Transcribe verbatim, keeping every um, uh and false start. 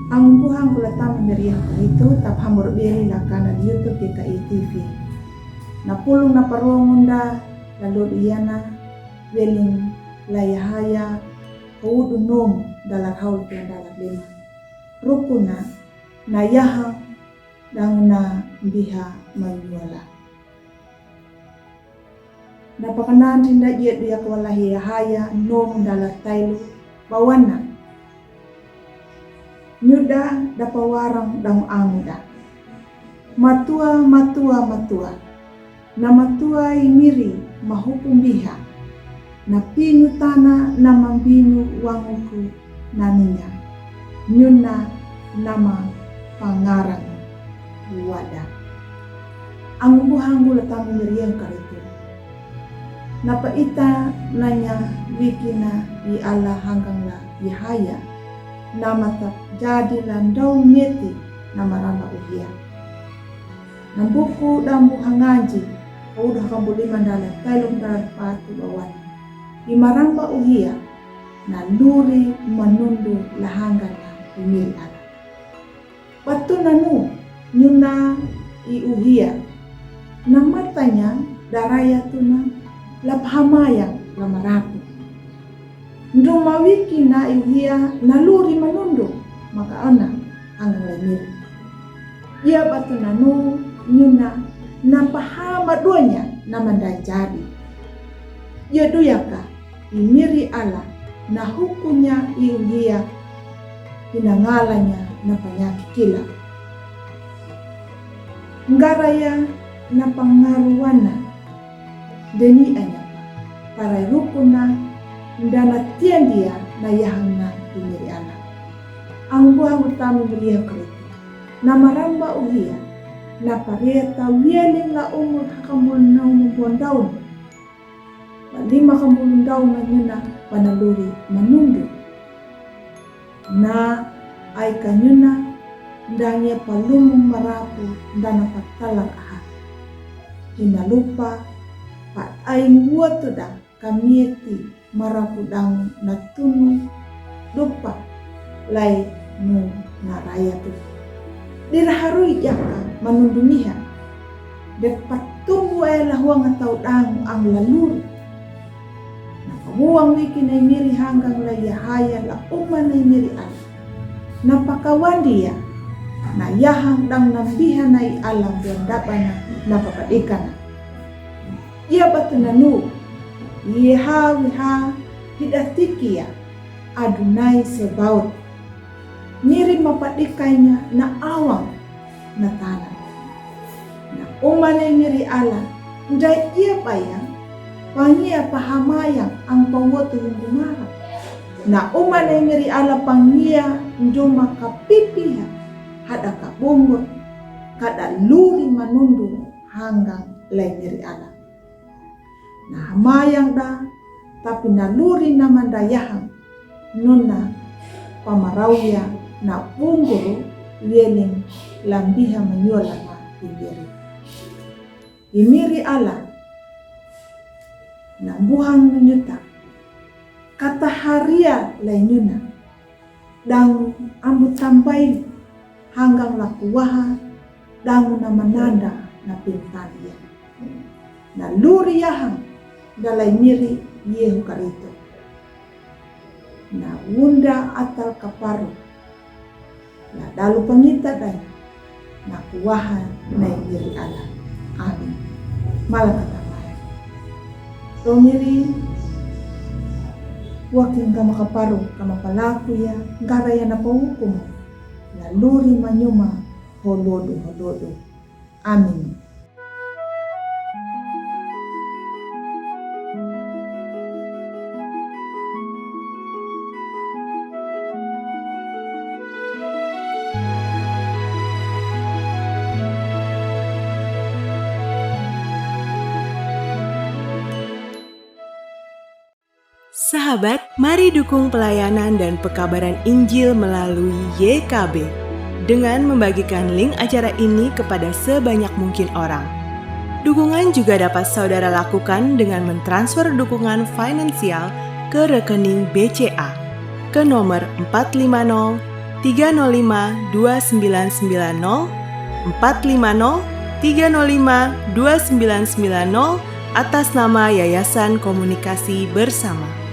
Ang buhang kula tamu meriah karitu, tap hamur beli la kanal YouTube G K I T V. Na pulung na paruang unda, lalu iyana, welin la Yahaya, kawudu nom, dalar haul pian dalar lima. Rukuna, na yahang, dang na biha manyuala. Na pakanan rinda ia duyak wala Yahaya nom dalar tailu bawana. Nyuda da pawarang dang amuda. Matua, matua, matua. Na matua i miri mahupu biha. Na pinu tana na mambinu wanguku naninya. Nyuna nama pangarang wada. Ang buhang kula tamu meriah karitu. Napa ita nanya wikina i Allah hanggang la Yahaya. Nama tap jadi landau meti nama ramba uhia. Na buku dambu hanganji, kawudu hakambuli mandala tailung dalar patu bawan. I maramba uhia, na luri manundu lahangana i miri Allah. Batu nanu nyuna i uhia, na matanya daraya tuna la pahamayang la marapu. Nduma wikina i uhia na luri manundu, maka ona hanggang la i miri. Ia batu nanu nyuna na pahama duanya na mandai jadi. Ia duyaka i miri Allah na hukunya i uhia hinangalanya na panyaki kila. Ngaraya na pangaruana deni anyapa parai rukuna ndana tiandia na yahangna i miri Allah. Ang buhang kula tamu meriah karitu. Na maramba uhia na pareta wialing la umur hakambul na umur bondaun. Lima kambulundau manyuna panaluri manundu. Na ai kanyuna ndange palumu marapu ndana patalar aha. Hina lupa pa ai nguatuda kamieti marapu dang natunu dupa lai nu naraya tu. Diraharui jaka manundumiha. Depat tumbu ai lahuang atau dang ang laluri. Na kabuang wiki na i miri hanggang la Yahaya la uma na i miri Allah. Na pakawandia na yahang dang nambiha na i Allah buan dabana na papadikana. Ia batu nanu, Yehawiha hidatikia Adunai Sebaut. Ngirim mapadikainya na awang na tana. Na uma na i miri Allah, ndai ia payang, pangia pahamayang ang pawotu hindumara. Na uma na i miri Allah pangia nduma kapipiha, hada kabungut, kada luri manundu hanggang la i miri Allah. Na hamayang da, tapi na luri na mandayahang, nuna pamarauya na bunguru wieling lambiha manyuala na i miri. I miri Allah, na buhang nunyuta, kata haria lai nyuna, dang ambu tambai hanggang lakuaha, dang na mananda na pintan ia. Na luri yahang dalai miri Yehu karito. Na unda atal kaparu. Na dalu pangita dai. Na kuaha na i miri Allah. Amin. Malakata maya. Rongiri, waking kama kaparu, kama palaku ya, ngara ya na pahukum. Na luri manyuma, holodu, holodu. Amin. Sahabat, mari dukung pelayanan dan pekabaran Injil melalui Y K B dengan membagikan link acara ini kepada sebanyak mungkin orang. Dukungan juga dapat saudara lakukan dengan mentransfer dukungan finansial ke rekening B C A ke nomor empat lima nol tiga nol lima dua sembilan sembilan nol, empat lima nol tiga nol lima dua sembilan sembilan nol, atas nama Yayasan Komunikasi Bersama.